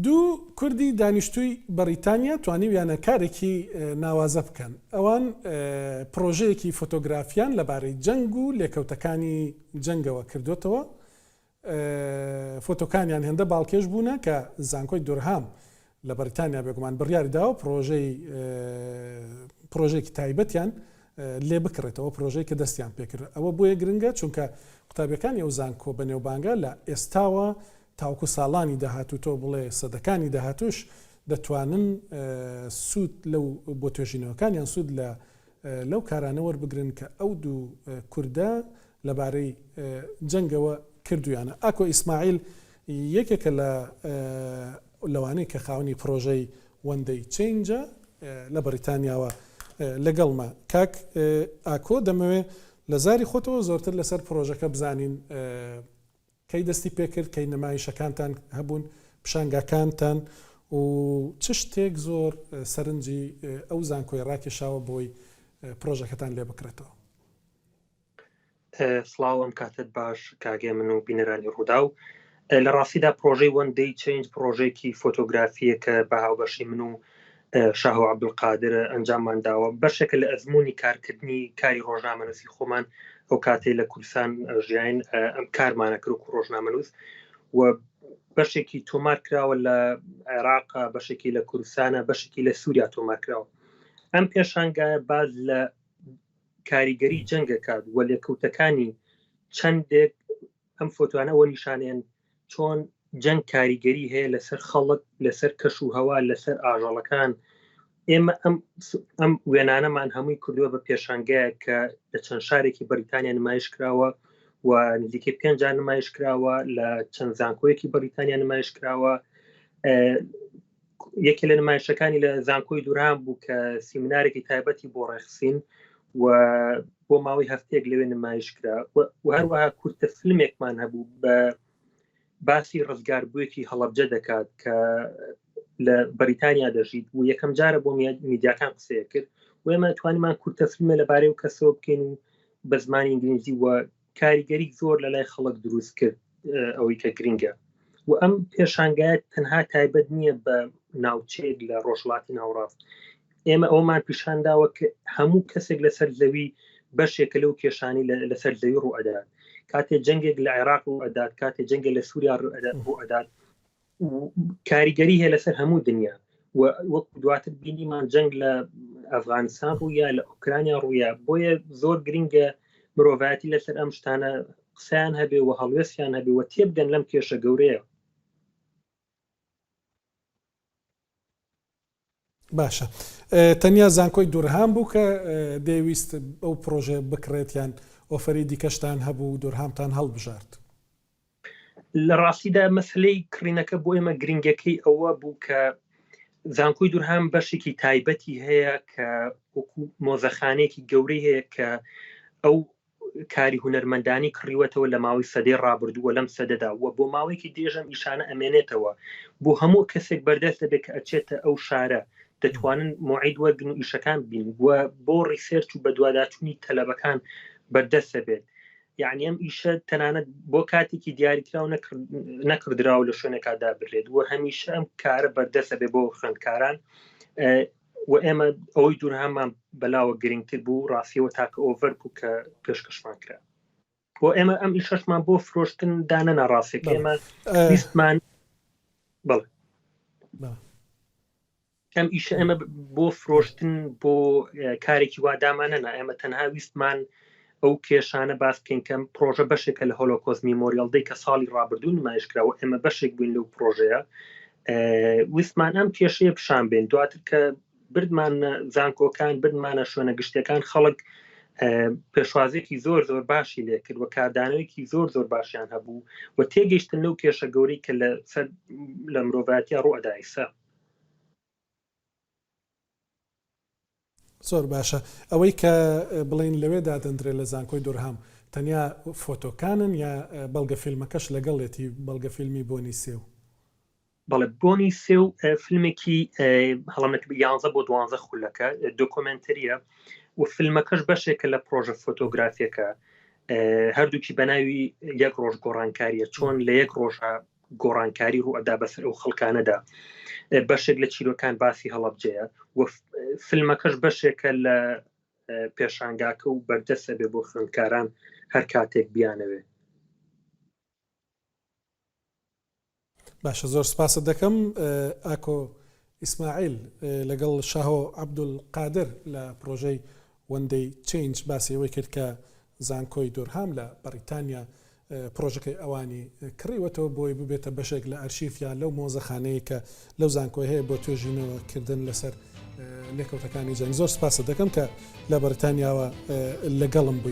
دوو کوردی دانیشتووی بەڕیتانیا توانیویانە کارێکی ناوازە بکەن. ئەوان پڕۆژەیەکی فۆتۆگرافیان لەبارەی جەنگ و لێکەوتەکانی جەنگەوە کردۆتەوە. فۆتۆکانیان هێندە باڵکێش بوونە کە زانکۆی دورهام لە بەڕیتانیا بێگومان بڕیاری داوە پڕۆژەی پڕۆژەیەکی تایبەتیان لێ بکڕێتەوە، پڕۆژەی کە دەستیان پێکرد. ئەوە بۆیە گرنگە چونکە قوتابیەکانی ئەو زانکۆ بەنێوبانگە لە ئێستاوە تاوەکو ساڵانی داهاتوو تۆ بڵێ سەدەکانی داهاتووش دەتوانن سوود لەو بۆ توێژینەوەکانیان سوود لە لەو کارانە وەربگرن کە ئەو دوو کوردە لەبارەی جەنگەوە کردوویانە. ئاکۆ ئیسماعیل یەکێکە لە لەوانەی کە خاوەنی پڕۆژەی One Day Change ە لە بەڕیتانیاوە لەگەڵمە. کاک ئاکۆ دەمەوێ لە زاری خۆتەوە زۆرتر لەسەر پڕۆژەکە بزانین. کەی دەستی پێکرد، کەی نمایشەکانتان هەبوون، پیشانگاکانتان و چ شتێک زۆر سەرنجی ئەو زانکۆیە ڕاکێشاوە بۆی پڕۆژەکەتان لێ بکڕێتەوە؟ سڵاو ئەم کاتت باش کاگێ من و بینەرانی ڕووداو لە ڕاستیدا پرۆژەی One Day Change پرۆژێکی فۆتۆگرافیە کە بە هاوبەشی من و شاهۆ عەبدولقادر ئەنجاممان داوە بەشێکە لە ئەزمموی کارکردنی کاری ڕۆژنامەنووسی خۆمان ئەو کاتەی لە کوردستان ژیاین ئەم کارمانە کرد و ڕۆژنامەنووس و بەشێکی تۆمار کراوە لە عێراق بەشێکی لە کوردستانە بەشێکی لە سووریا تۆمار کراوە ئەم پێشانگایە باز لە کاریگەری جەنگەکات و لێکەوتەکانی چەندێک ئەم فۆتۆانە ئەوە نیشانێن چۆن جەنگ کاریگەری هەیە لەسەر خەڵک لەسەر کەش و هەوا لەسەر ئاژەڵەکان ئێمە ئەم ئەم وێنانەمان هەمووی کردووە بە پێشانگایە کە لە چەند شارێکی بەریتانیا نمایش کراوە و نزیکەی پێنج نمایش کراوە لە چەند زانکۆیەکی بەریتانیا نمایش کراوە یەکێ لە نمایشەکانی لە زانکۆی دورهام بوو کە سیمینارێکی تایبەتی بۆ ڕێخسین و بۆ ماوەی هەفتەیەک لەوێ نمایش کرا و هەروەها کورتە فیلمێکمان هەبوو بە باسی ڕزگاربوویەکی هەڵەبجە دەکات کە لە بەریتانیا دەژیت و یەکەم جارە بۆ میدیاکان قسەیە کرد و ئێمە توانیمان کورتە فیلمە لەبارەی و کەسەوە بکەین و بە زمانی ئینگلیزی و کاریگەری زۆر لە لای خەڵک دروست کرد ئەوەی کە گرنگە و ئەم پێشانگایە تەنها تایبەت نییە بە ناوچەیەک لە ڕۆژهەڵاتی ناوەڕاست ئێمە ئەومان پیشان داوە کە هەموو کەسێک لەسەر زەوی بەشێکە لەو کێشانی لەسەر زەوی ڕوئەدات کاتێ جەنگێک لە عێراق ڕوئەدات کاتێ جەنگێک لە سووریا ڕوئەدات کاریگەری هەیە لەسەر هەموو دنیا و وەک دواتر بینیمان جەنگ لە ئەفغانستان ڕوویا لە ئۆکرانیا ڕوویا بۆیە زۆر گرنگە مرۆڤایەتی لەسەر ئەم شتانە قسەیان هەبێ و هەڵوێستیان هەبێ و تێبگەن لەم کێشە گەورەیە. باشە تەنیا زانکۆی دورهام بوو کە دەیویست ئەو پڕۆژەیە بکڕێت یان ئۆفەری دیکەشتان هەبوو و دورهامتان هەڵبژارد؟ لە ڕاستیدا مەسلەی کڕینەکە بۆ ئێمە گرنگەکەی ئەوە بوو کە زانکۆی دورهام بەشێکی تایبەتی هەیە کە وەکو مۆزەخانەیەکی گەورەی هەیە کە ئەو کاری هونەرمەندانی کڕیوەتەوە لە ماوەی سەدەی ڕابردووە لەم سەدەدا و بۆ ماوەیەکی درێژەم ئیشانە ئەمێنێتەوە بۆ هەموو کەسێک بەردەست دەبێت کە ئەچێتە ئەو شارە دەتوانن مۆعید وەرگن و ئیشەکان بین و بۆ research و بەدواداچوونی تەلەبەکان بەردەست دەبێت یعنی ئەم ئیشە تەنانەت بۆ کاتێکی دیاریکراو نەکردراوە لە شوێنێکا دابرێت و هەمیشە ئەم کارە بەردەستە بێ بۆ خوێندکاران و ئێمە ئەوەی دوورهامان بەلاوە گرنگتر بوو ڕاستیەوە تاکە offer بوو کە پێشکەشمان کرا بۆ ئێمە ئەم ئیشەشمان بۆ فرۆشتن دانەنا ڕاستێک ئێمە ویستمان بەڵێ ئەم ئیشە ئێمە بۆ فرۆشتن بۆ کارێکی وا دامانەنا ئێمە تەنها ویستمان ئەو کێشانە باس بکەین کەم پرۆژە بەشێکە لە Holocaust Memorial Day کە ساڵی ڕابردوو نمایشکراوە ئێمە بەشێک بووین لەو پرۆژەیە ویستمان ئەم کێشەیە پیشان بێن دواتر کە بردمان زانکۆکان بردمانە شوێنە گشتەکان خەڵک پێشوازێکی زۆر زۆر باشی لێکرد و کاردانەوەیکی زۆر زۆر باشیان هەبوو و تێگەیشتن لەو کێشە گەورەی کە لە سەر لە مرۆڤاتیا ڕوئەدایسە زۆر باشە ئەوەی کە بڵێین لەوێ دادەندرێ لە زانکۆی دورهام تەنیا فۆتۆکانن یا بەڵگە فیلمەکەش لەگەڵێتی بەڵگە فیلمی بۆنی سێو؟ بەڵێ بۆنی سێو فیلمێکی هەڵم نەکرد یانزە بۆ دوانزە خولەکە دۆکۆمێنتەریە و فیلمەکەش بەشێکە لە پرۆژە فۆتۆگرافیەکە هەردووکی بەناوی یەک ڕۆژ گۆڕانکاریە چۆن لە یەک ڕۆژە. گۆڕانکاری ڕوئەدا بەسەر ئەو خەڵکانەدا. بەشێک لە چیرۆکان باسی هەڵەبجەیە و فیلمەکەش بەشێکە لە پێشانگاکە و بەردەست ئەبێ بۆ خوێندکاران هەر کاتێک بیانەوێ. باشە زۆر سپاست دەکەم ئاکۆ ئیسماعیل لەگەڵ شاهۆ عەبدولقادر لە پرۆژەی One Day Change باسی ئەوەی کرد کە زانکۆی دورهام لە بەڕیتانیا پرۆژەکەی ئەوانی کڕیوەتەوە بۆی ببێتە بەشێک لە ئەرشیف یان لەو مۆزەخانەیە کە لەو زانکۆی هەیە بۆ توێژینەوە کردن لەسەر لێکەوتەکانی جەنگ. زۆر سپاست دەکەم کە لە بەڕیتانیاوە لەگەڵم بووی.